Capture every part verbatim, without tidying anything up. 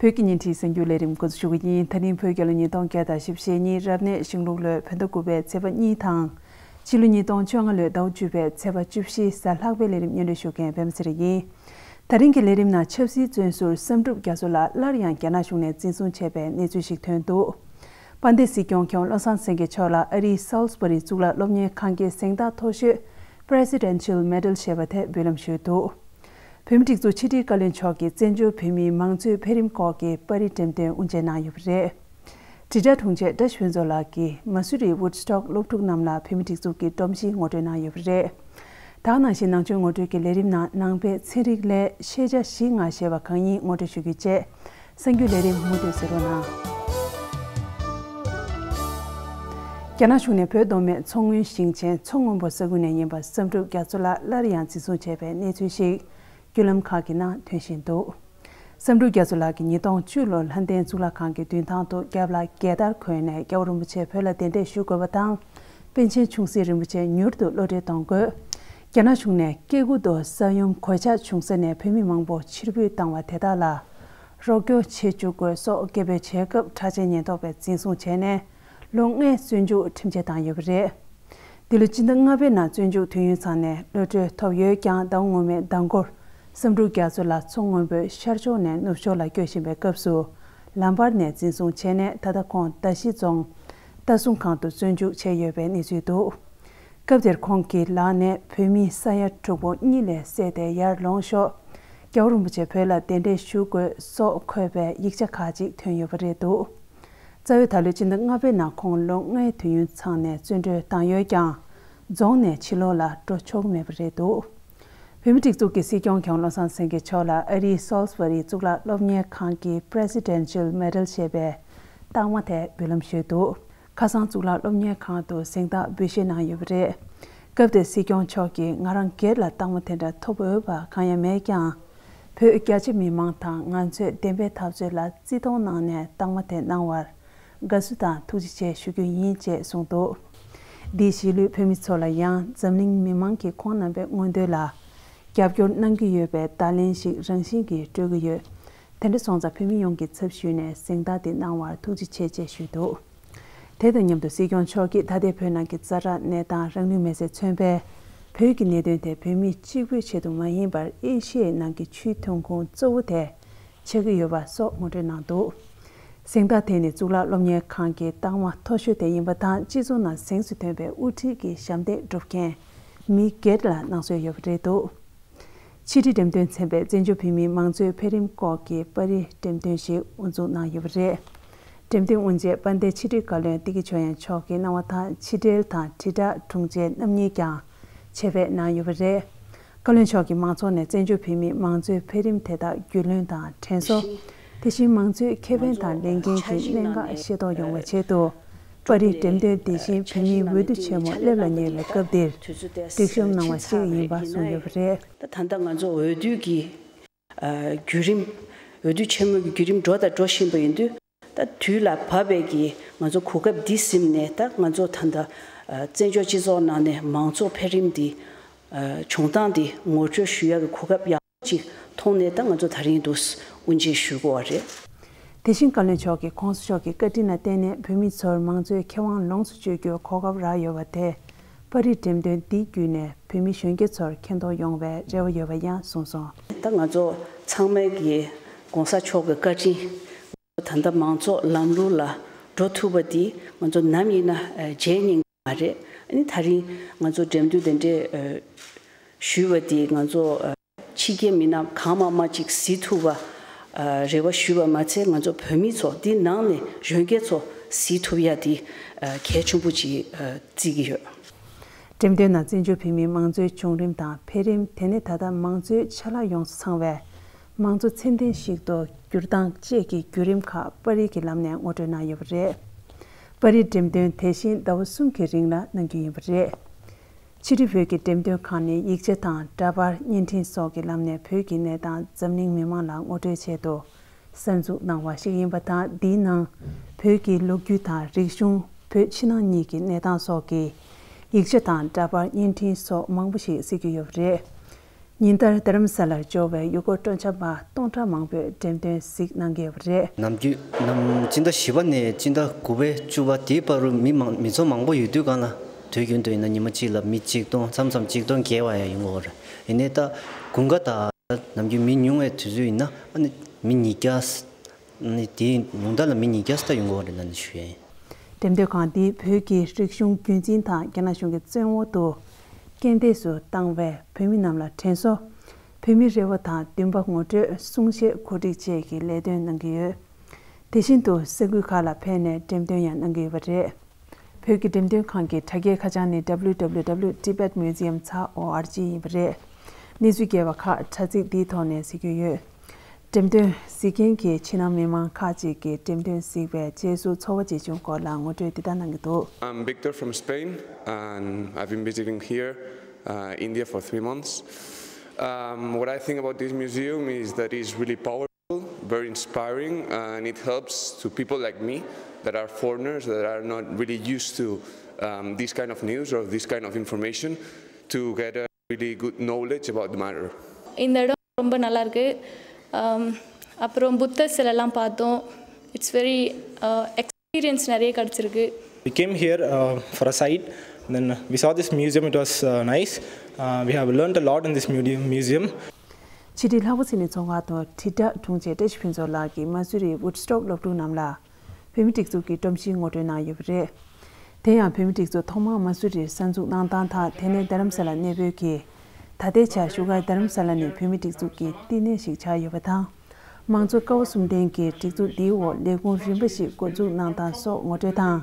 བོད་ཀྱི་བརྙན་འཕྲིན་གསར་འགྱུར་ལས་རིམ་འགོ་འཛུགས་ཞུ་གི་ཡིན། ད་རིང་བོད་རྒྱལ་ལོ་ཉིས་སྟོང་བརྒྱ་དང་བཞི་བཅུ་ཞེ་གཉིས་རབ་གནས་ཤིང་ལུག་ལོའི་བོད་ཟླ་དགུ་པའི་ཚེས་པ་གཉིས་དང་། ཕྱི་ལོ་ཉིས་སྟོང་བཅོ་ལྔ་ལོའི་ཟླ་བ་བཅུ་པའི་ཚེས་པ་བཅུ་བཞི་གཟའ་ལྷག་པའི་ལས་རིམ་སྙན་སྒྲོན་ཞུ་མཁན་པད་མ་ཚེ་རིང་ཡིན། ད་རིང་གི་ལས་རིམ་ནང་ཆབ་སྲིད་བཙོན་ཟུར་བསམ་གྲུབ་རྒྱ་མཚོ་ལགས་སླར་ཡང་རྒྱ་ནག་གཞུང་ནས་འཛིན་བཟུང་བྱས་པའི་གནས་ཚུལ་ཞིག་ཐོན་འདུག་དཔལ་ལྡན་སྲིད་སྐྱོང་མཁན་བློ་བཟང་སེང་གེ་མཆོག་ལ་ཨ་རིའི་སཱལ་སི་བྷ་རི་གཙུག་ལག་སློབ་གཉེར་ཁང་གི་གཟེངས་རྟགས་མཐོ་ཤོས་Presidential Medal ཞེས་པ་དེ་འབུལ་ལམ་ཞུས་འདུག་བོད་མིའི་སྒྲིག་འཛུགས་ཕྱི་དྲིལ་བཀའ་བློན་མཆོག་གིས་བཙན་བྱོལ་བོད་མིའི་མང་གཙོའི་འཕེལ་རིམ་སྐོར་གྱི་པར་རིས་འགྲེམས་སྟོན་དབུ་འབྱེད་གནང་ཡོད་པ་རེད། དྲིལ་བསྒྲགས་དྲུང་ཆེ་བཀྲ་ཤིས་ཕུན་ཚོགས་ལགས་ཀྱིས་མ་སུ་རིའི་Woodstock སློབ་ཕྲུག་རྣམས་ལ་བོད་མིའི་སྒྲིག་འཛུགས་ཀྱི་སྒྲོམ་གཞི་ངོ་སྤྲོད་གནང་ཡོད་པ་རེད། ད་ག་ནང་བཞིན་ནང་ཆོས་ངོ་སྤྲོད་ཀྱི་ལས་རིམ་ནང་ནང་པའི་ཚན་རིག་ལས་ཤེས་བྱ་བཞི་ང་ཞེས་པ་གང་ཡིན་ངོ་སྤྲོད་ཞུ་རྒྱུ་བཅས་གསར་འགྱུར་ལས་རིམ་མུ་མཐུད་གཟིགས་རོགས་གནང་། རྒྱ་ནག་གཞུང་ནས་བོད་མདོ་སྨད་མཚོ་སྔོན་ཞིང་ཆེན་མཚོ་སྔོན་པོ་ས་ཁུལ་ནས་ཡིན་པ་བསམ་གྲུབ་རྒྱ་མཚོ་ལགས་སླར་ཡང་འཛིན་བཟུང་བྱས་པའི་གནས་ཚུལ་ཞིག་བརྒྱུད་ལམ་ཁག་གི་ནང་ཐོན་བཞིན་འདུག་བསམ་གྲུབ་རྒྱ་མཚོ་ལགས་ཀྱིས་ཉིས་སྟོང་བཅུ་ལོར་ལྷ་ལྡན་གཙུག་ལག་ཁང་གི་མདུན་ཐང་དུ་རྒྱབ་ལ་རྒྱལ་དར་གོན་ནས་རྒྱལ་བ་རིན་པོ་ཆེ་བོད་ལ་གདན་འདྲེན་ཞུ་དགོས་པ་དང་། པཎ་ཆེན་ཆུང་སྲིད་རིན་པོ་ཆེ་མྱུར་དུ་བློ་གྲོས་གཏོང་དགོས། རྒྱ་ནག་གཞུང་ནས་སྐྱེ་དགུ་མདོ་ས་ཡོམ་གོད་ཆག་བྱུང་ས་ནས་བོད་མི་མང་པོ་ཕྱིར་འབུད་བཏང་བ་དེ་དག་ལ་རོགས་སྐྱོར་བྱེད་བཅུག་དགོས་སོགས་སྐད་འབོད་བྱས་སྐབས་གྲགས་ཅན་ཉེན་རྟོག་པས་འཛིན་བཟུང་བྱས་ནས་ལོ་ལྔའི་བཙོན་འཇུག་ཁྲིམས་ཆད་བཏང་ཡོད་པ་རེད། འདི་ལོའི་སྤྱི་ཟླ་ལྔ་པའི་ནང་བཙོན་འཇུག་དུས་ཡུན་ཚང་ནས་གློད་གྲོལ་ཐོབ་ཡོད་ཀྱང་ཟླ་བ་སྔོན་མའི་ཟླ་འགོར་བསམ་གྲུབ་རྒྱ་མཚོ་ལགས་མཚོ་སྔོན་པོའི་ཤར་ཕྱོགས་ནས་ནུབ་ཕྱོགས་ལ་སྐྱོད་བཞིན་པའི་སྐབས་སུ་ལམ་བར་ནས་འཛིན་བཟུང་བྱས་ནས་ད་ལྟ་ཁོང་མདའ་བཞི་རྫོང་ལྟ་སྲུང་ཁང་དུ་བཙོན་འཇུག་བྱས་ཡོད་པའི་གནས་ཚུལ་འདུག་སྐབས་དེར་ཁོང་གི་ལག་ནས་བོད་མི་ས་ཡ་དྲུག་པོ་གཉིད་ལས་སད་དེ་ཡར་ལོངས་ཤོག་རྒྱལ་བ་རིན་པོ་ཆེ་བོད་ལ་གདན་འདྲེན་ཞུ་དགོས་སོགས་འཁོད་པའི་ཡིག་ཆ་ཁག་ཅིག་ཐོན་ཡོད་པ་རེད་འདུག་རྩ་བའི་ད་ལོའི་སྤྱི་ཟླ་ལྔ་པའི་ནང་ཁོང་ལོ་ལྔའི་དུས་ཡུན་ཚང་ནས་བཙོན་གྲོལ་བཏང་ཡོད་ཀྱང་། རྫོང་ནས་ཕྱི་ལོགས་ལ་འགྲོ་ཆོག་གི་མེད་པ་རེད་འདུག་བོད་མིའི་སྒྲིག་འཛུགས་ཀྱི་སྲིད་སྐྱོང་མཁན་བློ་བཟང་སེང་གེ་མཆོག་ལ་ཨ་རིའི་སཱལ་སི་བྷ་རི་གཙུག་ལག་སློབ་གཉེར་ཁང་གི་Presidential Medal ཞེས་པའི་རྟགས་མ་དེ་འབུལ་ལམ་ཞུས་འདུག་ཁ་སང་གཙུག་ལག་སློབ་གཉེར་ཁང་དུ་གཟེངས་རྟགས་འབུལ་བཞེས་གནང་ཡོད་པ་རེད། སྐབས་དེར་སྲིད་སྐྱོང་མཆོག་གིས་ང་རང་སྒེར་ལ་རྟགས་མ་དེ་འདྲ་ཐོབ་འོས་པ་གང་ཡང་མེད་ཀྱང་། བོད་རྒྱ་ཆེ་མི་མང་དང་ང་ཚོས་བདེན་པའི་འཐབ་རྩོད་ལ་བརྩི་མཐོང་གནང་ནས་རྟགས་མ་དེ་གནང་བར་དགའ་བསུ་དང་ཐུགས་རྗེ་ཆེ་ཞུ་རྒྱུ་ཡིན་ཅེས་གསུངས་འདུག་འདིས་གཞིས་ལུས་བོད་མི་ཚོ་ལ་ཡང་འཛམ་གླིང་མི་མང་གིས་ཁོང་རྣམ་པའི་མངོན་འདོད་ལ་རྒྱབ་སྐྱོར་གནང་གི་ཡོད་པའི་བརྡ་ལན་ཞིག་རང་བཞིན་གྱིས་སྤྲོད་ཀྱི་ཡོད། དེ་འདྲ་སོང་ཙང་བོད་མི་ཡོངས་ཀྱི་ཚབ་ཞུས་ནས་གཟེངས་རྟགས་འདི་གནང་བར་ཐུགས་རྗེ་ཆེ་ཅེས་ཞུས་འདུག་དེ་དང་མཉམ་དུ་སྲིད་སྐྱོང་མཆོག་གིས་ད་ལྟའི་བོད་ནང་གི་ཛ་དྲག་གནས་སྟངས་རང་ལུས་མེར་སྲེག་མཚོན་པའི་བོད་ཀྱི་གནད་དོན་དེ་བོད་མི་གཅིག་པུའི་ཆེད་དུ་མ་ཡིན་པར་ཨེ་ཤི་ཡའི་ནང་གི་ཆུའི་ཐོན་ཁུངས་གཙོ་བོ་དེ་ཆགས་ཀྱི་ཡོད་པ་སོགས་ངོ་སྤྲོད་གནང་འདུག་གཟེངས་རྟགས་དེ་ནི་གཙུག་ལག་སློབ་གཉེར་ཁང་གི་རྟགས་མ་མཐོ་ཤོས་དེ་ཡིན་པ་དང་སྤྱི་ཚོགས་ནང་གཟེངས་སུ་ཐོན་པའི་དབུ་ཁྲིད་ཀྱི་ཞབས་འདེགས་སྒྲུབ་མཁན་མི་སྒེར་ལ་གནང་སྲོལ་ཡོད་པ་རེད་འདུག་ཕྱི་དྲིལ་འགྲེམས་སྟོན་ཚན་པས་བཙན་བྱོལ་བོད་མིའི་མང་གཙོའི་འཕེལ་རིམ་སྐོར་གྱི་པར་རིས་འགྲེམས་སྟོན་ཞིག་དབུ་འཛུགས་གནང་ཡོད་པ་རེད། འགྲེམས་སྟོན་དབུ་འབྱེད་དཔལ་ལྡན་ཕྱི་དྲིལ་བཀའ་བློན་བདེ་སྐྱིད་ཆོས་དབྱངས་མཆོག་གིས་གནང་བ་དང་ཕྱི་དྲིལ་དང་དྲིལ་བསྒྲགས་དྲུང་ཆེ་རྣམ་གཉིས་ཀྱང་ཆེད་ཕེབས་གནང་ཡོད་པ་རེད། བཀའ་བློན་མཆོག་གིས་མང་ཚོགས་ནས་བཙན་བྱོལ་བོད་མིའི་མང་གཙོའི་འཕེལ་རིམ་དེ་དག་རྒྱུས་ལོན་དང་དྲན་གསོ། དེ་བཞིན་མང་གཙོའི་ཁེ་ཕན་དང་ལས་འགན་གྱི་གནད་འགག་ཤེས་རྟོགས་ཡོང་བའི་ཆེད་དུ། པར་རིས་འགྲེམས་སྟོན་དེ་བཞིན་བོད་མིའི་འོས་བསྡུ་ཆེན་མོ་སླེབས་ལ་ཉེ་བའི་སྐབས་འདིར་སྒྲིག་གཤོམ་གནང་བ་ཞིག་ཡིན་པ་གསུངས་ཡོད་པ་རེད། ད་ད་ལྟ་ང་ཚོ་འོས་བསྡུ་གི་ཨ་བརྒྱུད་རིམ། འོས་བསྡུ་ཆེན་མོ་གི་བརྒྱུད་རིམ་འགྲོ་དང་འགྲོ་བཞིན་པ་ཡིན་དུས། ད་དུས་ལ་བབ་པའི་གི་ང་ཚོ་གོ་སྐབས་འདི་ཟིན་ནས་ད་ང་ཚོ་ད་ལྟ་ཨ་བཙན་བྱོལ་སྤྱི་ཚོགས་ནང་ནས་མང་གཙོ་འཕེལ་རིམ་འདི་ཨ་བྱུང་སྟངས་འདི་ངོ་སྤྲོད་ཞུ་ཡག་གི་གོ་སྐབས་ཡག་ཅིག་མཐོང་ནས་ད་ང་ཚོ་ད་རིང་འདུག་དབུ་འབྱེད་ཞུ་དགོས་པ་རེད། དེ་བཞིན་བཀའ་བློན་མཆོག་གིས་༸གོང་ས་མཆོག་གི་བཀའ་དྲིན་ལ་བརྟེན་ནས་བོད་མི་ཚོར་མང་གཙོའི་ཁེ་དབང་ལོངས་སུ་སྤྱོད་རྒྱུའི་གོ་སྐབས་རག་ཡོད་པ་དེ། པར་རིས་འགྲེམས་སྟོན་འདི་བརྒྱུད་ནས་བོད་མི་གཞོན་སྐྱེས་ཚོར་མཁྱེན་རྟོགས་ཡོང་བའི་རེ་བ་ཡོད་པ་ཡང་གསུངས་སོང་། ད་ང་ཚོ་ཚང་མས་ཀྱི་༸གོང་ས་མཆོག་གི་བཀའ་དྲིན། ད་ལྟ་མང་གཙོ་ལམ་ལུགས་ལ་འགྲོ་ཐུབ་པ་འདི་ང་ཚོ་ནམ་ཡིན་ན་བརྗེད་ཉན་གྱི་མ་རེད། ཨ་ནི་ད་རིང་ང་ཚོ་འགྲེམས་སྟོན་དེ་འདྲའི་ཞུས་པ་འདི་ང་ཚོ་ཕྱི་རྒྱལ་མི་སྣ་གང་མང་མང་ཅིག་གཟིགས་ཐུབ་པ་རེ་བ་ཞུས་པ་མ་ཚད་ང་ཚོ་བོད་མི་ཚོ་འདི་ནང་ནས་གཞོན་སྐྱེས་ཚོ་གཟིགས་ཐུབ་ཡ་འདི་གལ་ཆེན་པོ་ཅིག་བརྩི་གི་ཡོད། འགྲེམས་སྟོན་ནང་བཙན་བྱོལ་བོད་མིའི་མང་གཙོའི་བྱུང་རིམ་དང་འཕེལ་རིམ། དེ་ནས་ད་ལྟ་མང་གཙོའི་ཆ་ལག་ཡོངས་སུ་ཚང་བའི་མང་གཙོ་ཚད་ལྡན་ཞིག་ཏུ་འགྱུར་སྟངས་བཅས་ཀྱི་བརྒྱུད་རིམ་ཁག་པར་རིས་ཀྱི་ལམ་ནས་ངོ་སྤྲོད་གནང་ཡོད་པ་རེད། པར་རིས་འགྲེམས་སྟོན་དེ་བཞིན་ཟླ་བ་གསུམ་གྱི་རིང་ལ་གནང་རྒྱུ་ཡིན་པ་རེད། ཕྱི་དྲིལ་བོད་ཀྱི་འགྲེམས་སྟོན་ཁང་ནི་ཡིག་ཆ་དང་འདྲ་པར་བརྙན་འཕྲིན་སོགས་ཀྱི་ལམ་ནས་བོད་ཀྱི་གནས་སྟངས་འཛམ་གླིང་མི་མང་ལ་ངོ་སྤྲོད་ཆེད་དུ་གསར་འཛུགས་གནང་བ་ཞིག་ཡིན་པ་དང་། འདིའི་ནང་བོད་ཀྱི་ལོ་རྒྱུས་དང་རིག་གཞུང་། བོད་ཕྱི་ནང་གཉིས་ཀྱི་གནས་སྟངས་སོགས་ཀྱི་ཡིག་ཆ་དང་འདྲ་པར་བརྙན་འཕྲིན་སོགས་མང་པོ་ཞིག་གཟིགས་རྒྱུ་ཡོད་པ་རེད། ཉིན་ལྟར་རྡ་རམ་ས་ལར་འབྱོར་བའི་ཡུལ་སྐོར་སྤྲོ་འཆམ་པ་སྟོང་ཕྲག་མང་པོས་འགྲེམས་སྟོན་གཟིགས་གནང་གི་ཡོད་པ་རེད། ནམ་རྒྱུན་ནམ་སྤྱི་ཟླ་བཞི་པ་ནས་སྤྱི་ཟླ་དགུ་པའི་བཅུ་པ་དེའི་བར་དུ་མི་མང་མི་ཚོགས་མང་པོ་ཡོད་དུས་སྒང་ལ། དུས་རྒྱུན་དུ་ཡིན་ན་ཉི་མ་གཅིག་ལ་མི་གཅིག་སྟོང་མཚམས་མཚམས་གཅིག་སྟོང་བརྒལ་བ་ཡང་ཡོང་གི་ཡོད་རེད། ཡིན་ནའི་ད་དགུན་ཁ་དང་ནམ་རྒྱུན་མི་ཉུང་བའི་དུས་ཚོད་ཡིན་ན་ཨ་ནི་མི་ཉིས་བརྒྱ། ནི་དེའི་ཉུང་མཐའ་ལ་མི་ཉིས་བརྒྱ་ཙམ་ཡོང་གི་ཡོད་རེད་ལབ་ནས་ཞུ་ཡ་ཡིན། འགྲེམས་སྟོན་ཁང་འདིས་བོད་ཀྱི་རིག་གཞུང་རྒྱུན་འཛིན་དང་རྒྱ་ནག་གཞུང་གི་བཙོན་འོག་ཏུ་རྐྱེན་འདས་སུ་བཏང་བའི་བོད་མི་རྣམས་ལ་དྲན་གསོ། བོད་མིའི་རེ་བ་དང་འདུན་པ་ངོ་སྤྲོད། གསུང་བཤད་གོ་སྒྲིག་བཅས་ཀྱི་ལས་དོན་གནང་གི་ཡོད། དེ་བཞིན་དུ་ས་ཁུལ་ཁག་ལ་ཕེབས་ནས་འགྲེམས་སྟོན་ཡང་གནང་གི་ཡོད་པ་རེད། བོད་ཀྱི་འགྲེམས་སྟོན་ཁང་གི་དྲ་རྒྱའི་ཁ་བྱང་ནི་W W W dot tibet museum dot org ཡིན་པ་རེད། གནས་ཚུལ་རྒྱས་པ་ཁག་དྲ་ཚིགས་འདིའི་ཐོག་ནས་གཟིགས་རྒྱུ་ཡོད། འགྲེམས་སྟོན་གཟིགས་མཁན་གྱི་ཕྱི་ནང་མི་མང་ཁག་ཅིག་གིས་འགྲེམས་སྟོན་གཟིགས་པའི་རྗེས་སུ་ཚོར་བ་ཇི་བྱུང་སྐོར་ལ་ངོ་སྤྲོད་འདི་ལྟར་གནང་གི་འདུག I'm Victor from Spain, and I've been visiting here, uh, India for three months. Um, what I think about this museum is that it's really powerful, very inspiring, and it helps to people like me that are foreigners, that are not really used to, um, this kind of news or this kind of information, to get a really good knowledge about the matter. இந்த இடம் ரொம்ப நல்லா இருக்கு. ஆம், அப்புறம் புத்தர் சிலைலாம் பார்த்தோம். It's very, uh, experience நிறைய கிடச்சிருக்கு. We came here, uh, for a site. Then we saw this museum. It was, uh, nice. Uh, we have learned a lot in this mudi- museum. ཕྱི་དྲིལ་ལྷག་པ་ཚེ་རིང་ཚོགས་ཁང་དང་དྲིལ་བསྒྲགས་དྲུང་ཆེ་བཀྲ་ཤིས་ཕུན་ཚོགས་ལགས་ཀྱིས་མ་སུ་རིའི་Woodstock སློབ་ཕྲུག་རྣམས་ལ་བོད་མི་སྒྲིག་འཛུགས་ཀྱི་སྒྲོམ་གཞི་ངོ་སྤྲོད་གནང་ཡོད་པ་རེད། དེ་ཡང་བོད་མི་སྒྲིག་འཛུགས་ཐོག་མར་མ་སུ་རིར་གསར་འཛུགས་གནང་སྟངས་དང་དེ་ནས་རྡ་རམ་ས་ལ་གནས་སྤོས་ཀྱིས་ད་ལྟའི་ཆར་བཞུགས་སྒར་རྡ་རམ་ས་ལ་ནི་བོད་མི་སྒྲིག་འཛུགས་ཀྱི་བསྟི་གནས་ཤིག་ཆགས་ཡོད་པ་དང་། མང་གཙོ་ཀ་བ་གསུམ་ལྡན་གྱི་སྒྲིག་འཛུགས་འདིའི་འོག་ལས་ཁུངས་རིམ་པ་ཞིག་འགོ་འཛུགས་གནང་སྟངས་སོགས་ངོ་སྤྲོད་དང་།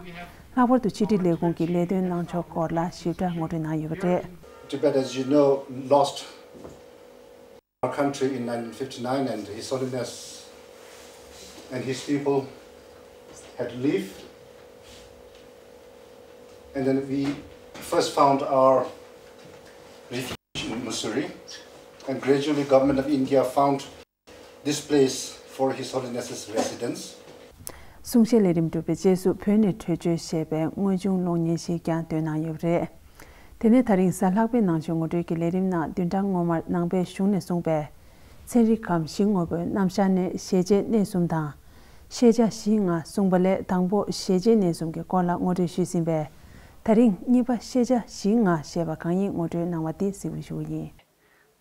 ལྷག་པར་དུ་ཕྱི་དྲིལ་ལས་ཁུངས་ཀྱི་ལས་དོན་གནང་ཕྱོགས་སྐོར་ལ་ཞིབ་ཕྲ་ངོ་སྤྲོད་གནང་ཡོད་པ་རེད། Tibet, as you know, lost our country in nineteen fifty-nine, and His Holiness and his people had to leave. And then we first found our refuge in Mussoorie, and gradually Government of India found this place for His Holiness's residence. གསུང་བཤད་ལས་རིམ་གྲུབ་པའི་རྗེས་སུ་བོད་ནས་བྲོས་བྱོལ་ཞེས་པའི་དངོས་བྱུང་གློག་བརྙན་ཞིག་ཀྱང་བཏོན་གནང་ཡོད་པ་རེད། དེ་ནས་ད་རིང་གཟའ་ལྷག་པའི་ནང་ཆོས་ངོ་སྤྲོད་ཀྱི་ལས་རིམ་ནང་བདུན་ཕྲག་སྔོན་མར་ནང་པའི་གཞུང་ནས་གསུངས་པའི་ཚན་རིག་གམ་གཞི་དངོས་པོའི་རྣམ་གཞག་ནས་ཤེས་བྱའི་གནས་གསུམ་དང་། ཤེས་བྱ་བཞི་ལྔ་གསུངས་པ་ལས་དང་པོ་ཤེས་བྱའི་གནས་གསུམ་གྱི་སྐོར་ལ་ངོ་སྤྲོད་ཞུས་ཟིན་པས། ད་རིང་གཉིས་པ་ཤེས་བྱ་བཞི་ལྔ་ཞེས་པ་གང་ཡིན་ངོ་སྤྲོད་གནང་བ་འདི་གཟིགས་རོགས་ཞུ་བ་ཡིན།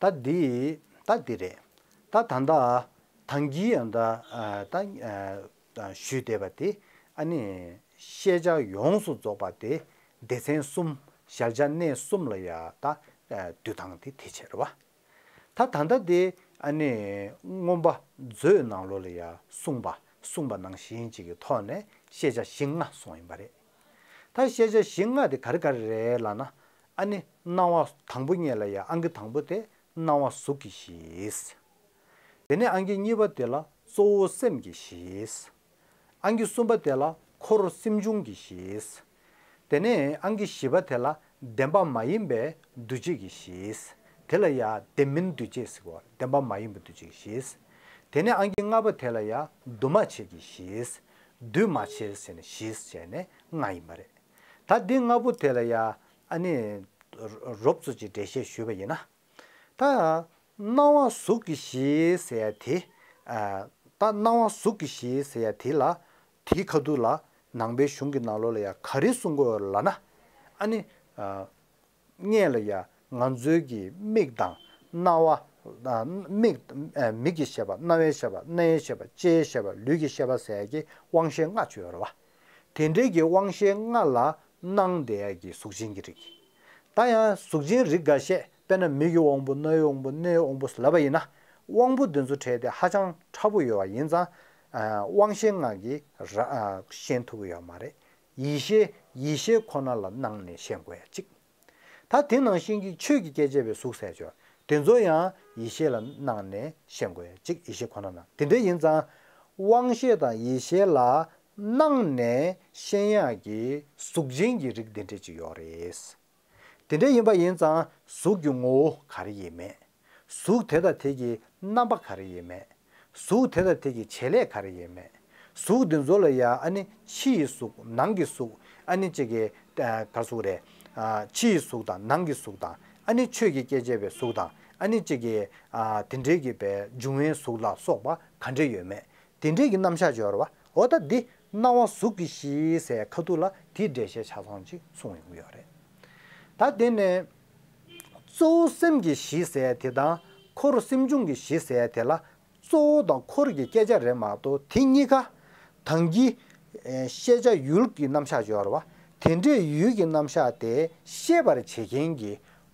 ད་འདི་ད་འདི་རེད། ད་ད་ལྟ་ད་གིན་ཡང་ད་ཨ་ད་ཨ་ད་ཞུས་བསྡད་པ་དེ་ཨ་ནི་ཤེས་བྱ་ཡོངས་སུ་རྫོགས་པ་དེ་སྡེ་ཚན་གསུམ་གཞལ་བྱ་གནས་གསུམ་ལ་ཡ་ད་ཨ་འདུས་སྟངས་དེ་དེ་བྱས་རེད་བ། ད་ད་ལྟ་དེ་ཨ་ནི་མངོན་པ་མཛོད་ནང་ལོགས་ལ་ཡ་གསུངས་པ་གསུངས་པ་ནང་བཞིན་ཅིག་གི་ཐོག་ནས་ཤེས་བྱ་བཞི་ལྔ་གསུངས་ཡིན་པ་རེད། ད་ཤེས་བྱ་བཞི་ལྔ་དེ་ག་རེ་ག་རེ་རེད་ལབ་ན། ཨ་ནི་སྣང་བ་དང་པོ་ཉིད་ལ་ཡ་ཨང་ཀི་དང་པོ་དེ་སྣང་བ་གཟུགས་ཀྱི་གཞི། དེ་ནས་ཨང་ཀི་གཉིས་པ་དེ་ལ་གཙོ་བོ་སེམས་ཀྱི་གཞི། ཨང་ཀི་གསུམ་པ་དེ་ལ་འཁོར་སེམས་བྱུང་གི་གཞི། དེ་ནས་ཨང་ཀི་བཞི་པ་དེ་ལ་བདེན་པ་མ་ཡིན་པའི་འདུ་བྱེད་ཀྱི་གཞི། དེ་ལ་ཡ་བདེན་མིན་འདུ་བྱེད་ཟེར་གོ། བདེན་པ་མ་ཡིན་པའི་འདུ་བྱེད་ཀྱི་གཞི། དེ་ནས་ཨང་ཀི་ལྔ་པ་དེ་ལ་ཡ་འདུས་མ་བྱས་ཀྱི་གཞི། འདུས་མ་བྱས་ཟེར་ནས་གཞི་བྱས་ནས་ལྔ་ཡིན་པ་རེད། ད་འདི་ལྔ་པོ་དེ་ལ་ཡ་ཨ་ནི་རོབ་ཙམ་ཅིག་འགྲེལ་བཤད་ཞུས་པ་ཡིན་ན། ད་སྣང་བ་གཟུགས་ཀྱི་གཞི་ཟེར་ཡ་དེ། ཨ་ད་སྣང་བ་གཟུགས་ཀྱི་གཞི་ཟེར་ཡ་དེ་ལ། དེའི་ཁ་ཐུག་ལ་ནང་པའི་གཞུང་གི་ནང་ལོགས་ལ་ཡ་ག་རེ་གསུང་གི་ཡོད་ལབ་ན། ཨ་ནི་ཨ་སྔོན་ལ་ཡ་ང་ཚོའི་གི་མིག་དང་རྣ་བ། ཨ་མིག་ཨ་མིག་གི་ཤེས་པ། རྣ་བའི་ཤེས་པ། སྣའི་ཤེས་པ། ལྕེའི་ཤེས་པ། ལུས་ཀྱི་ཤེས་པ་ཟེར་ཡ་གི་དབང་ཤེས་ལྔ་ཅིག་ཡོད་རེད་བ། དེ་འདྲའི་གི་དབང་ཤེས་ལྔ་ལ་སྣང་བསྡད་ཡ་གི་གཟུགས་ཅན་གྱི་རིགས། ད་ཡང་གཟུགས་ཅན་རིགས་འགའ་ཤས་དཔེར་ན་མིག་གི་དབང་པོ། རྣ་བའི་དབང་པོ། སྣའི་དབང་པོ་ལབ་པ་ཡིན་ན། དབང་པོ་འདི་ཚོ་གྲས་དེ་ཧ་ཅང་ཕྲ་པོ་ཡོད་པ་ཡིན་ཙང་། ཨ་དབང་ཤེས་ལྔ་གིས་ར་ཨ་ཤེས་ཐུབ་ཀྱི་ཡོད་མ་རེད། ཡིད་ཤེས། ཡིད་ཤེས་ཁོ་ན་ལ་སྣང་ནས་ཤེས་དགོས་ཡ་གཅིག་ད་དེ་ནང་བཞིན་གྱི་ཆོས་ཀྱི་སྐྱེ་མཆེད་པའི་གཟུགས་ཟེར་ཆོག་དེ་ཚོ་ཡང་ཡིད་ཤེས་ལ་སྣང་ནས་ཤེས་དགོས་ཡ་གཅིག་ཡིད་ཤེས་ཁོ་ན་ན། དེ་འདྲ་ཡིན་ཙང་དབང་ཤེས་དང་ཡིད་ཤེས་ལ་སྣང་ནས་ཤེས་ཡག་གི་གཟུགས་ཅན་གྱི་རིགས་འདི་འདྲ་ཅིག་ཡོད་རེད། དེ་འདྲ་ཡིན་པ་ཡིན་ཙང་གཟུགས་ཀྱི་ངོ་བོ་ག་རེ་ཡིན་མེད། གཟུགས་དེ་དང་དེ་གི་རྣམ་པ་ག་རེ་ཡིན་མེད། གཟུགས་དེ་དང་དེ་གི་བྱེད་ལས་ག་རེ་ཡིན་མེད། གཟུགས་འདི་ཚོ་ལ་ཡ་ཨ་ནི་ཕྱི་ཡི་གཟུགས། ནང་གི་གཟུགས། ཨ་ནི་གཅིག་གི་ཨ་ག་རེ་ཟེར་དགོས་རེད། ཨ་ཕྱི་ཡི་གཟུགས་དང་ནང་གི་གཟུགས་དང་། ཨ་ནི་ཆོས་ཀྱི་སྐྱེ་མཆེད་པའི་གཟུགས་དང་། ཨ་ནི་གཅིག་གི་ཨ་དེ་འདྲའི་གི་པའི་འབྱུང་བའི་གཟུགས་ལ་སོགས་པ་ག་འདྲ་ཡོད་མེད། དེ་འདྲའི་གི་རྣམ་གཞག་ཅིག་ཡོད་རེད་བ། འོ་ད་འདི་སྣང་བ་གཟུགས་ཀྱི་གཞི་ཟེར་ཁ་ཐུག་ལ་དེའི་འགྲེལ་བཤད་ཆ་ཚང་ཅིག་གསུངས་ཡོང་གི་ཡོད་རེད། ད་དེ་ནས་གཙོ་བོ་སེམས་ཀྱི་གཞི་ཟེར་དེ་དང་འཁོར་སེམས་བྱུང་གི་གཞི་ཟེར་དེ་ལ། གཙོ་བོ་དང་འཁོར་གྱི་སྐད་ཆ་རེད་མ་གཏོགས་དེ་གཉིས་ཀ་དང་གི་ཨེ་ཤེས་བྱ་ཡུལ་གྱི་རྣམ་གཞག་ཅིག་ཡོད་རེད་བ། དེ་འདྲའི་ཡུལ་གྱི་རྣམ་གཞག་དེ་ཤེས་པར་བྱེད་མཁན་གྱི་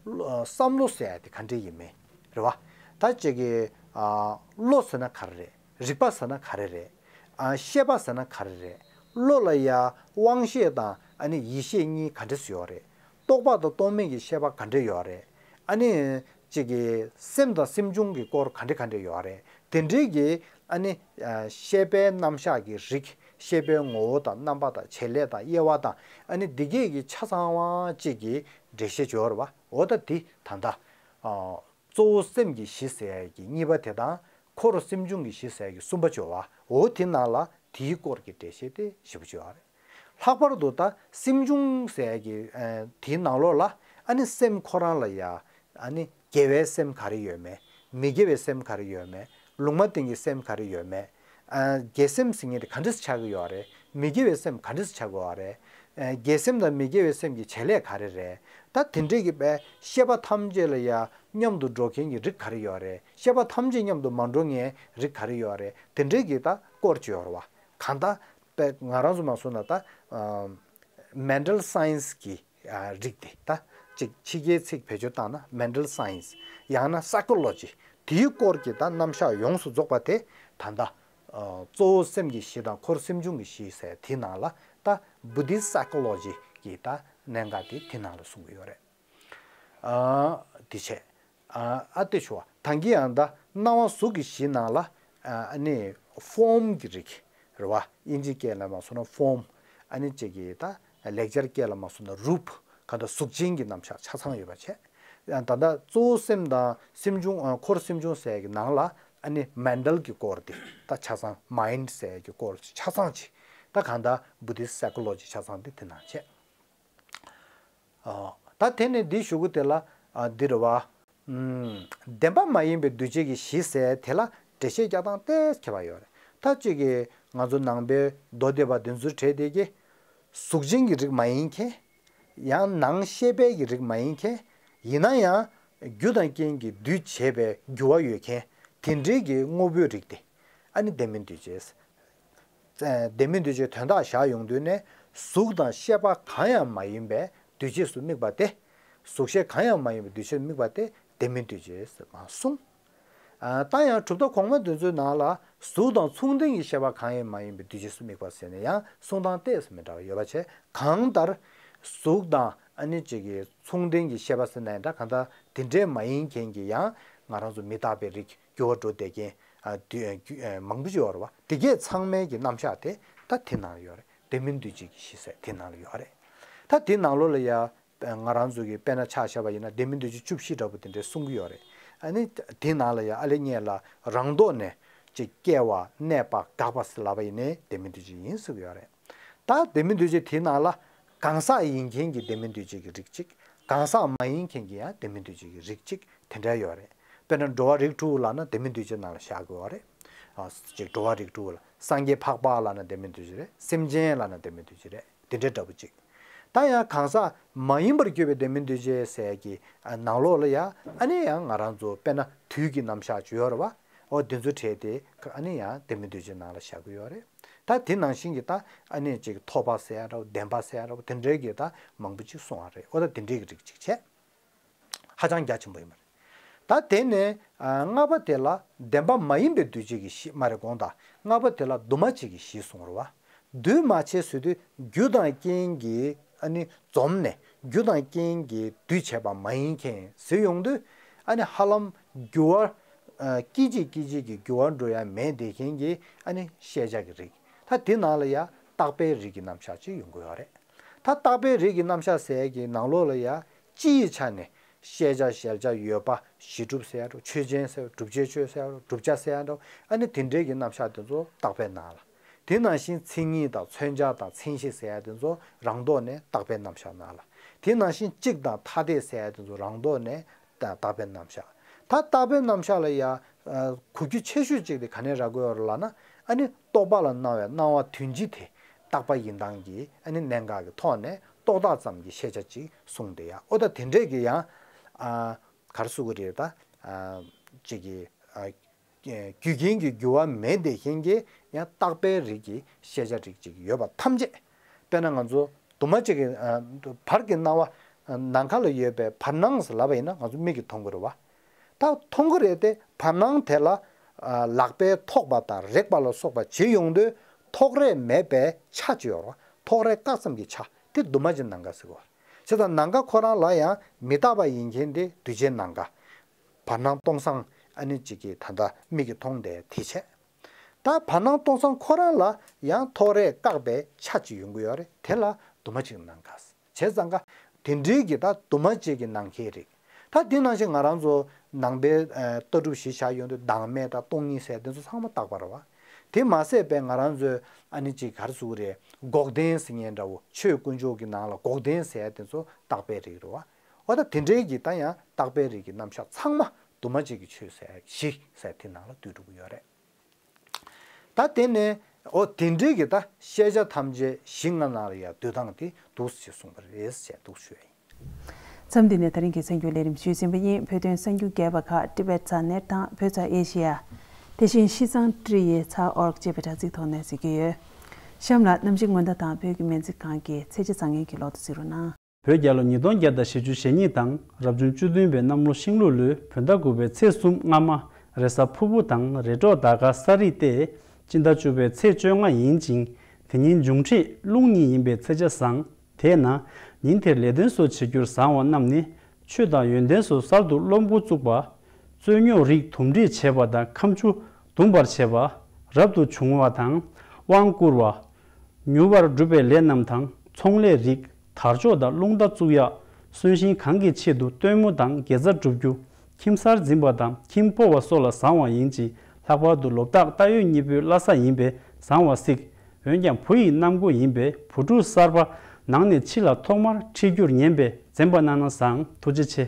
བསམ་བློ་ཟེར་ཡ་དེ་ག་འདྲ་ཡིན་མིན་རེད་བ། ད་ཅིག་གི་ཨ་བློ་ཟེར་ན་ག་རེ་རེད། རིག་པ་ཟེར་ན་ག་རེ་རེད། ཨ་ཤེས་པ་ཟེར་ན་ག་རེ་རེད། བློ་ལ་ཡ་དབང་ཤེས་དང་ཨ་ནི་ཡིད་ཤེས་གཉིས་ག་འདྲ་སུ་ཡོད་རེད། རྟོག་པ་དང་རྟོག་མེད་ཀྱི་ཤེས་པ་ག་འདྲ་ཡོད་རེད། ཨ་ནི་གཅིག་གི་སེམས་དང་སེམས་བྱུང་གི་སྐོར་ག་འདྲ་ག་འདྲ་ཡོད་རེད། དེ་འདྲའི་གི་ཨ་ནི་ཨ་ཤེས་པའི་རྣམ་གཞག་གི་རིགས། ཤེས་པའི་ངོ་བོ་དང་རྣམ་པ་དང་བྱེད་ལས་དང་དབྱེ་བ་དང་ཨ་ནི་འདི་གས་ཀྱི་ཆ་ཚང་བ་གཅིག་གི་འགྲེལ་བཤད་ཅིག་ཡོད་རེད་བ། འོ་ད་འདི་ད་ལྟ་ཨ་གཙོ་བོ་སེམས་ཀྱི་གཞི་ཟེར་ཡ་གི་གཉིས་པ་དེ་དང་། འཁོར་སེམས་བྱུང་གི་གཞི་ཟེར་ཡ་གི་གསུམ་པ་ཅིག་ཡོད་བ། འོ་དེ་ནང་ལ་དེའི་སྐོར་གྱི་འགྲེལ་བཤད་དེ་ཞེ་པོ་ཅིག་ཡོད་རེད། ལྷག་པར་དུ་ད་སེམས་བྱུང་ཟེར་ཡ་གི་ཨ་དེའི་ནང་ལོགས་ལ་ཨ་ནི་སེམས་ཁོ་རང་ལ་ཡ་ཨ་ནི་དགེ་བའི་སེམས་ག་རེ་ཡོད་མེད། མི་དགེ་བའི་སེམས་ག་རེ་ཡོད་མེད། ལུང་མ་བསྟན་གྱི་སེམས་ག་རེ་ཡོད་མེད། ཨ་དགེ་སེམས་ཟེར་མཁན་དེ་ག་འདྲས་ཆགས་ཀྱི་ཡོད་རེད། མི་དགེ་བའི་སེམས་ག་འདྲས་ཆགས་ཀྱི་ཡོད་རེད། ཨ་དགེ་སེམས་དང་མི་དགེ་བའི་སེམས་ཀྱི་བྱེད་ལས་ག་རེ་རེད། ད་དེ་འདྲས་ཀྱི་པའི་ཤེས་པ་ཐམས་ཅད་ལ་ཡ་མཉམ་དུ་འགྲོ་མཁན་གྱི་རིགས་ག་རེ་ཡོད་རེད། ཤེས་པ་ཐམས་ཅད་མཉམ་དུ་མ་འགྲོ་མཁན་རིགས་ག་རེ་ཡོད་རེད། དེ་འདྲས་ཀྱི་ད་སྐོར་ཅིག་ཡོད་རེད་བ། གང་ལྟར་པའི་ང་རང་ཚོ་མ་སོང་ན་ད་ཨ་mental science གི་ཨ་རིགས་དེ། ད་ཅིག་ཕྱི་རྒྱལ་ཚིག་བེད་སྤྱོད་བཏང་ན་mental science ཡང་ན་psychology དེའི་སྐོར་གྱི་ད་རྣམ་གཞག་ཡོངས་སུ་རྫོགས་པ་དེ་ད་ལྟ་ཨ་གཙོ་བོ་སེམས་ཀྱི་གཞི་དང་འཁོར་སེམས་བྱུང་གི་གཞི་ཟེར་དེའི་ནང་ལ། ད་Buddhist psychology གི་ད་གནད་འགག་དེ་དེ་ནང་ལ་གསུང་གི་ཡོད་རེད། ཨ་དེ་བྱས། ཨ་ཨ་དེ་ཞུ་བ་ད་གིན་ཡང་ད་སྣང་བ་གཟུགས་ཀྱི་གཞི་ནང་ལ་ཨ་ནི་form གི་རིགས་རེད་བ། དབྱིན་ཇིའི་སྐད་ལ་མ་སོང་ན་form། ཨ་ནི་གཅིག་གི་ད་ལེགས་སྦྱར་སྐད་ལ་མ་སོང་ན་རུབ། ག་ད་གཟུགས་ཅན་གྱི་རྣམ་གཞག་ཆ་ཚང་ཡོད་པ་བྱས། ད་ལྟ་གཙོ་བོ་སེམས་དང་སེམས་བྱུང་ཨ་འཁོར་སེམས་བྱུང་ཟེར་གྱི་ནང་ལ་ཨ་ནི་mental གི་སྐོར་དེ་ད་ཆ་ཚང་mind ཟེར་གྱི་སྐོར་ཆ་ཚང་ཅིག་ད་གང་ལྟར་Buddhist psychology ཆ་ཚང་དེ་དེ་ནང་བྱས། ཨ་ད་དེ་ནས་འདི་ཞུ་གི་དེ་ལ་ཨ་འདི་རེད་བ། ཨུམ་བདེན་པ་མ་ཡིན་པའི་འདུས་བྱས་ཀྱི་གཞི་ཟེར་དེ་ལ་འགྲེལ་བཤད་རྒྱག་སྟངས་ཏོག་ཙམ་ཁྱད་པར་ཡོད་རེད། ད་གཅིག་གི་ང་ཚོ་ནང་པའི་མདོ་སྡེ་པ་འདི་ཚོའི་གྲས་དེ་གི་གཟུགས་ཅན་གྱི་རིགས་མ་ཡིན་མཁན། ཡང་ནང་ཤེས་པའི་གི་རིགས་མ་ཡིན་མཁན། ཡིན་ན་ཡང་རྒྱུ་དང་རྐྱེན་གྱིས་འདུས་བྱས་པའི་འགྱུར་བ་ཡོད་མཁན་དེ་འདྲའི་གི་དངོས་པོའི་རིགས་དེ་ཨ་ནི་ལྡན་མིན་འདུས་བྱས། ལྡན་མིན་འདུས་བྱས་དོན་དག་བཞག་ཡོང་དུས་ནས་གཟུགས་དང་ཤེས་པ་གང་ཡང་མ་ཡིན་པའི་འདུས་བྱས་སུ་དམིགས་པ་སྟེ། གཟུགས་ཤེས་གང་ཡང་མ་ཡིན་པའི་འདུས་བྱས་སུ་དམིགས་པ་སྟེ་ལྡན་མིན་འདུས་བྱས་སུ་མ་གསུངས། ཨ་ད་ཡང་གྲུབ་མཐའ་གོང་མ་འདི་ཚོའི་ནང་ལ་གཟུགས་དང་མཚུངས་ལྡན་གྱི་ཤེས་པ་གང་ཡང་མ་ཡིན་པའི་འདུས་བྱས་སུ་དམིགས་པ་ཟེར་ནས་ཡང་གསུང་སྟངས་ཏོག་ཙམ་མི་འདྲ་བ་ཡོད་པ་བྱས། གང་ལྟར་གཟུགས་དང་ཨ་ནི་གཅིག་གི་མཚུངས་ལྡན་གྱི་ཤེས་པ་ཟེར་ན་ཡང་འདྲ། གང་ལྟར་དེ་འདྲའི་མ་ཡིན་མཁན་གྱི་ཡང་ང་རང་ཚོ་མི་རྟག་པའི་རིགས་འགྱུར་བ་འགྲོ་བསྡད་མཁན་ཨ་དུས་ཨ་མང་པོ་ཞིག་ཡོད་རེད་བ། དེ་གས་ཚང་མའི་གི་རྣམ་གཞག་དེ་ད་དེ་ནང་ལ་ཡོད་རེད། ལྡན་མིན་འདུས་བྱས་ཀྱི་གཞི་ཟེར་དེ་ནང་ལ་ཡོད་རེད། ད་དེ་ནང་ལོགས་ལ་ཡ། ང་རང་ཚོ་གི་དཔེར་ན་ཆ་བཞག་པ་ཡིན་ན་ལྡན་མིན་འདུས་བྱས་བཅུ་བཞི་འདྲ་པོ་དེ་འདྲའི་གསུང་གི་ཡོད་རེད། ཨ་ནི་དེ་ནང་ལ་ཡ་ཨ་ལེ་ངས་ལ་རང་ལྡོག་ནས་ཅིག་སྐྱེ་བ་གནས་པ་འགག་པ་ཟེར་ལབ་པ་ཡིན་ནའི་ལྡན་མིན་འདུས་བྱས་ཡིན་ཟེར་གི་ཡོད་རེད། ད་ལྡན་མིན་འདུས་བྱས་དེའི་ནང་ལ་གང་ཟག་ཡིན་མཁན་གྱི་ལྡན་མིན་འདུས་བྱས་ཀྱི་རིགས་གཅིག་གང་ཟག་མ་ཡིན་མཁན་གྱི་ཡང་ལྡན་མིན་འདུས་བྱས་ཀྱི་རིགས་གཅིག་དེ་འདྲ་ཡོད་རེད། དཔེར་ན་འགྲོ་བ་རིགས་དྲུག་ལབ་ན་ལྡན་མིན་འདུས་བྱས་ནང་ལ་བཞག་གི་ཡོད་རེད། ཨ་ཅིག་འགྲོ་བ་རིགས་དྲུག་ལ་སངས་རྒྱས་འཕགས་པ་ལབ་ན་ལྡན་མིན་འདུས་བྱས་རེད། སེམས་ཅན་ལབ་ན་ལྡན་མིན་འདུས་བྱས་རེད། དེ་འདྲའི་འདྲ་པོ་ཅིག་ད་ཡང་གང་ཟག་མ་ཡིན་པར་གྱུར་པའི་ལྡན་མིན་འདུས་བྱས་ཟེར་གྱི་ནང་ལོགས་ལ་ཡང་ཨ་ནི་ཡང་ང་རང་ཚོ་དཔེར་ན་དུས་ཀྱི་རྣམ་གཞག་ཅིག་ཡོད་རེད་བ། འོ་དེ་ཚོའི་གྲས་དེ་ཨ་ནི་ཡང་ལྡན་མིན་འདུས་བྱས་ནང་ལ་བཞག་གི་ཡོད་རེད། ད་དེ་ནང་བཞིན་གྱི་ད་ཨ་ནི་ཅིག་ཐོབ་པ་ཟེར་ཡ་འདྲ་བོ་བདེན་པ་ཟེར་ཡ་འདྲ་བོ་དེ་འདྲའི་གི་ད་མང་པོ་ཅིག་གསུངས་པ་རེད། འོ་ད་དེ་འདྲའི་གི་རིགས་ཅིག་བྱས། ཧ་ཅང་རྒྱ་ཆེན་པོ་ཡིན་པ་རེད། ད་དེ་ནས་ཨ་ལྔ་པ་དེ་ལ་བདེན་པ་མ་ཡིན་པའི་འདུས་བྱས་ཀྱི་གཞི་མ་རེད་དགོངས་དག་ལྔ་པ་དེ་ལ་འདུས་མ་བྱས་ཀྱི་གཞི་གསུངས་རེད་བ། འདུས་མ་བྱས་ཟེར་དུས་རྒྱུ་དང་རྐྱེན་གྱིས་ཨ་ནི་འཛོམས་ནས་རྒྱུ་དང་རྐྱེན་གྱིས་འདུས་བྱས་པ་མ་ཡིན་མཁན་ཟེར་ཡོང་དུས་ཨ་ནི་ཧ་ལམ་འགྱུར་བ་ཨ་སྐད་ཅིག་སྐད་ཅིག་གིས་འགྱུར་བ་འགྲོ་ཡ་མེད་བསྡད་མཁན་གྱི་ཨ་ནི་ཤེས་བྱ་གི་རིགས། ད་དེ་ནང་ལ་ཡ་རྟག་པའི་རིགས་ཀྱི་རྣམ་གཞག་ཅིག་ཡོང་གི་ཡོད་རེད། ད་རྟག་པའི་རིགས་ཀྱི་རྣམ་གཞག་ཟེར་གྱི་ནང་ལོགས་ལ་ཡ་སྤྱི་ཡི་ཆ་ནས་ཤེས་བྱ་གཞལ་བྱ་ཡོད་པ་གཞི་གྲུབ་ཟེར་ཡ་འདྲ་བོ་ཆོས་ཅན་ཟེར་བ་བསྒྲུབ་བྱའི་ཆོས་ཟེར་ཡ་འདྲ་བོ་བསྒྲུབ་བྱ་ཟེར་ཡ་འདྲ་བོ་ཨ་ནི་དེ་འདྲའི་གི་རྣམ་གཞག་དེ་ཚོ་རྟག་པའི་ནང་ལ། དེ་ནང་བཞིན་མཚན་ཉིད་དང་མཚོན་བྱ་དང་མཚན་གཞི་ཟེར་ཡ་དེ་ཚོ་རང་ལྡོག་ནས་རྟག་པའི་རྣམ་གཞག་ནང་ལ། དེ་ནང་བཞིན་གཅིག་དང་ཐ་དད་ཟེར་ཡ་དེ་ཚོ་རང་ལྡོག་ནས་རྟག་པའི་རྣམ་གཞག་ད་རྟག་པའི་རྣམ་གཞག་ལ་ཡ་གོ་རྒྱུ་ཆེ་ཤོས་གཅིག་དེ་ག་ནས་རག་གི་ཡོད་རེད་ལབ་ན། ཨ་ནི་རྟོག་པ་ལ་སྣང་བའི་སྣང་བ་དོན་སྤྱི་དེ་རྟག་པ་ཡིན་སྟངས་ཀྱི་ཨ་ནི་གནད་འགག་གི་ཐོག་ནས་རྟོག་བཏགས་ཙམ་གྱི་ཤེས་བྱ་གཅིག་གསུངས་བསྡད་ཡ། ཨོ་ད་དེ་འདྲས་ཀྱི་ཡང་ག་རེ་ཟེར་དགོས་རེད། ད་གཅིག་གི་རྒྱུ་རྐྱེན་གྱི་འགྱུར་བ་མེད་བསྡད་མཁན་གྱི་ཡང་རྟག་པའི་རིགས་ཀྱི་ཤེས་བྱ་རིགས་གཅིག་ཡོད་པ་ཐམས་ཅད། དཔེར་ན་ང་ཚོ་དུ་མ་གཅིག་གི་བར་གྱི་སྣང་བ། ནམ་མཁའ་ལ་ཡོད་པའི་བར་སྣང་ཟེར་ལབ་པ་ཡིན་ན་ང་ཚོ་མིག་གིས་མཐོང་གི་རེད་བ། ད་མཐོང་གི་རེད་དེ། བར་སྣང་དེ་ལ་ལག་པས་ཐོགས་པ་དང་རེག་པ་ལ་སོགས་པ་བྱེད་ཡོང་དུས་ཐོགས་རེག་མེད་པའི་ཆ་ཅིག་ཡོད་རེད་བ། ཐོགས་རེག་བཀག་ཙམ་གྱི་ཆ་དེ་འདུས་མ་བྱས་ནམ་མཁའ་ཟེར་གི་རེད་བ། བྱས་ཙང་ནམ་མཁའ་ཁོ་རང་ལ་ཡང་མི་རྟག་པ་ཡིན་མཁན་དེ་འདུས་བྱས་ནམ་མཁའ། བར་སྣང་སྟོང་སང་ཨ་ནི་གཅིག་གིས་ད་ལྟ་མིག་གིས་མཐོང་བསྡད་དེ་བྱས། ད་བར་སྣང་སྟོང་སང་ཁོ་རང་ལ་ཡང་ཐོགས་རེག་བཀག་པའི་ཆ་ཅིག་ཡོང་གི་ཡོད་རེད། དེ་ལ་འདུས་མ་བྱས་ནམ་མཁའ་ཟེར། བྱས་ཙང་ཀ་དེ་འདྲའི་གི་ད་འདུས་མ་བྱས་ཀྱི་ནམ་མཁའི་རིགས། ད་དེ་ནང་བཞིན་ང་རང་ཚོ་ནང་པའི་ལྟ་གྲུབ་གཞི་བཞག་ཡོང་དུས་བདག་མེད་དང་སྟོང་ཉིད་ཟེར་དེ་ཚོ་ཚང་མ་རྟག་པ་རེད་བ། དེ་མ་ཟད་པའི་ང་རང་ཚོའི་ཨ་ནི་གཅིག་ག་རེ་ཟེར་དགོས་རེད། འགོག་བདེན་ཟེར་མཁན་འདྲ་བོ། ཆོས་དཀོན་མཆོག་གི་ནང་ལ་འགོག་བདེན་ཟེར་དེ་ཚོ་རྟག་པའི་རིགས་རེད་བ། འོ་ད་དེ་འདྲའི་གི་ད་ཡང་རྟག་པའི་རིགས་ཀྱི་རྣམ་གཞག་ཚང་མ་འདུས་མ་བྱས་ཀྱི་ཆོས་ཟེར་གཞི་ཟེར་དེ་ནང་ལ་འདུས་འགྲོ་གི་ཡོད་རེད། ད་དེ་ནས་འོ་དེ་འདྲའི་གི་ད་ཤེས་བྱ་ཐམས་ཅད་གཞི་ལྔ་ནང་ལ་ཡང་འདུས་སྟངས་དེ་འདུག་ཅེས་གསུངས་པ་རེད་ཅེས་འདུག་ཞུ་ཡ་ཡིན། མཚམས་འདི་ནས་ད་རིང་གི་གསར་འགྱུར་ལས་རིམ་ཞུས་ཟིན་པ་ཡིན། བོད་དོན་གསར་འགྱུར་རྒྱས་པ་ཁག་Tibet Tzar Net དང་བོད་ཚ་ཨེ་ཤི་ཡ། དེ་བཞིན་ཤིས་ཙང་ཀྲི་ཡེ་ཚ་ཨོར་ཅེས་པའི་དྲ་ཚིགས་ཐོག་ནས་གཟིགས་ཀྱི་ཡོད། གཤམ་ལ་གནམ་གཤིས་སྔོན་བརྡ་དང་བོད་ཀྱི་སྨན་རྩིས་ཁང་གི་ཚེས་བཅད་བཟང་ངན་གྱི་ལོ་ཐོ་གཟིགས་རོགས་གནང་། བོད་རྒྱལ་ལོ་ཉིས་སྟོང་བརྒྱ་དང་བཞི་བཅུ་ཞེ་གཉིས་དང་རབ་བྱུང་བཅུ་བདུན་པའི་གནམ་ལོ་ཤིང་ལུག་ལོའི་བོད་ཟླ་དགུ་པའི་ཚེས་གསུམ་སྔ་མ། རེས་གཟའ་ཕུར་བུ་དང་རེས་གྲོགས་ཟླ་སྐར་གསར་རིས་ཏེ། སྤྱི་ཟླ་བཅུ་པའི་ཚེས་བཅོ་ལྔ་ཡིན་ཅིང་། དེ་ཉིན་འབྱུང་འཕྲད་རླུང་གཉིས་ཡིན་པའི་ཚེས་ཆ་བཟང་། དེས་ན། ཉིན་དེར་ལས་དོན་སོགས་བྱེད་རྒྱུར་བཟང་བ་རྣམས་ནི། ཆོས་དང་ཡོན་ཏན་སོགས་གསར་དུ་སློབ་འགོ་བཙུགས་པ། རྩོད་རྙོག་རིགས་དུམ་སྒྲིལ་བྱེད་པ་དང་ཁ་མཆུ་དུམ་པར་བྱེད་པ། རབ་ཏུ་བྱུང་བ་དང་། དབང་བསྐུར་བ། མྱུར་བར་འགྲུབ་པའི་ལས་རྣམས་དང་ཚོང་ལས་རིགས། དར་ལྕོག་དང་རླུང་རྟ་བཙུགས་ཡག་གསོན་གཤིན་གང་གི་ཆེད་དུ་སྟོན་མོ་དང་དགེ་རྩ་བསྒྲུབ་རྒྱུ། ཁྱིམ་གསར་འཛིན་པ་དང་ཁྱིམ་སྤོ་བ་སོགས་ལ་བཟང་བ་ཡིན་གྱི། ལྷག་པར་དུ་ལོ་རྟགས་རྟ་ཡོས་གཉིས་པོའི་བླ་གཟའ་ཡིན་པས་བཟང་བ་གཟིགས། འོན་ཀྱང་བུ་ཡི་གནམ་སྒོ་ཡིན་པས་བུ་ཕྲུག་གསར་པ་ནང་ནས་ཕྱི་ལ་ཐོག་མར་ཁྲིད་རྒྱུར་ཉན་པས་འཛེམ་པ་གནང་ན་བཟང་། ཐུགས་རྗེ་ཆེ།